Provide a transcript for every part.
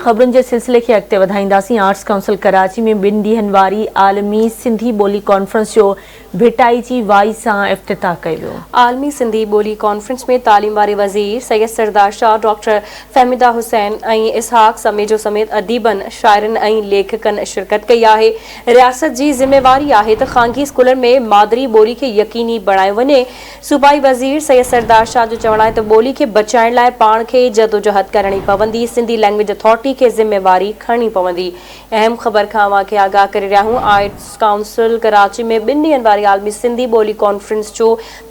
خبرن جي سلسلي کي اڳتي وڌائينداسين. آرٽس ڪائونسل ڪراچي ۾ ٻن ڏينهن واري عالمي سنڌي ٻولي ڪانفرنس جو ڀٽائي جي وائي سان افتتاح ڪيو ويو. عالمي سنڌي ٻولي ڪانفرنس ۾ تعليم واري وزير سيد سردار شاهه، ڊاڪٽر فهميده حسين ۽ اسحاق سميجو سميت اديبن، شاعرن ۽ ليکڪن شرڪت ڪئي آهي. رياست جي ذميواري آهي ته خانگي اسڪولن ۾ مادري ٻولي کي يقيني بڻايو وڃي. صوبائي وزير سيد سردار شاهه جو چوڻ آهي ته ٻولي کي بچائڻ لاء پاڻ کي ئي جدوجهد ڪرڻي پوندي، سنڌي لينگويج اٿارٽي کي ذميواري کڻڻي پوندي. اهم خبر کان اوهان کي آگاهه ڪري رهيا آهيون، آرٽس ڪائونسل ڪراچي ۾ ٻن ڏينهن واري عالمي سنڌي ٻولي ڪانفرنس جو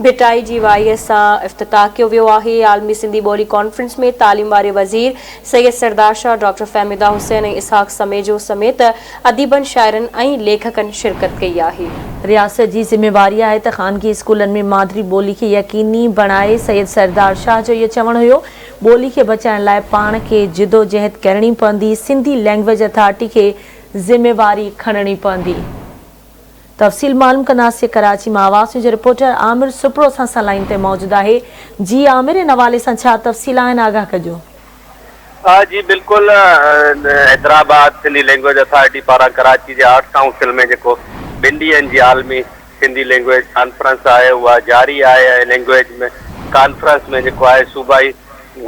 ڀٽائي جي وائيء سان افتتاح ڪيو ويو آهي. عالمي سنڌي ٻولي ڪانفرنس ۾ تعليم واري وزير سيد سردار شاهه، ڊاڪٽر فهميده حسين ۽ اسحاق سميجو سميت اديبن، شاعرن ۽ ليکڪن شرڪت ڪئي آهي. رياست جي ذميواري آهي ته خانگي اسڪولن ۾ مادري ٻولي کي يقيني بڻائي، سيد سردار شاهه جو اهو چوڻ هيو، ٻولي کي بچائڻ لاء پاڻ کي جدوجهد ڪرڻي پوندي، سنڌي لينگويج اٿارٽي کي ذميواري کڻڻي پوندي. تفصيل معلوم ڪنداسين، ڪراچي مان آواز نيوز جو رپورٽر عامر سپرو اسان سان لائين تي موجود آهي، جي عامر ان حوالي سان ڇا تفصيل آهن آگاهه ڪجو. جي بلڪل حيدرآباد سنڌي لينگويج اٿارٽي پاران ڪراچي جي آرٽس ڪائونسل ۾ جيڪو ٻن ڏينهن جي عالمي سنڌي لينگويج ڪانفرنس آهي اها جاري آهي ۽ لينگويج ۾ ڪانفرنس ۾ جيڪو آهي صوبائي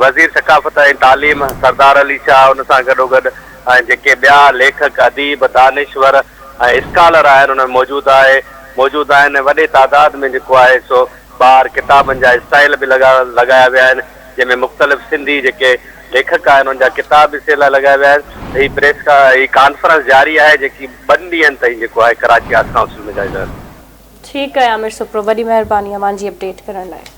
وزير ثقافت ۽ تعليم سردار علي شاهه ان سان گڏوگڏ ۽ جيڪي ٻيا ليکڪ اديب دانشور ۽ اسڪالر آهن ان ۾ موجود آهي موجود آهن ۽ وڏي تعداد ۾ جيڪو آهي سو ٻاهر ڪتابن جا اسٽائل به لڳا لڳايا ويا آهن جنهن ۾ مختلف سنڌي جيڪي ليکڪ آهن انهن جا ڪتاب به سيل لاء لڳايا ويا آهن. هي پريس هي ڪانفرنس جاري آهي جيڪي ٻن ڏينهن تائين جيڪو آهي ڪراچي آرٽس ڪائونسل ۾ جاري رهندي. ٺيڪ آهي عامر سپرو وڏي مهرباني اوهان جي اپڊيٽ ڪرڻ لاء.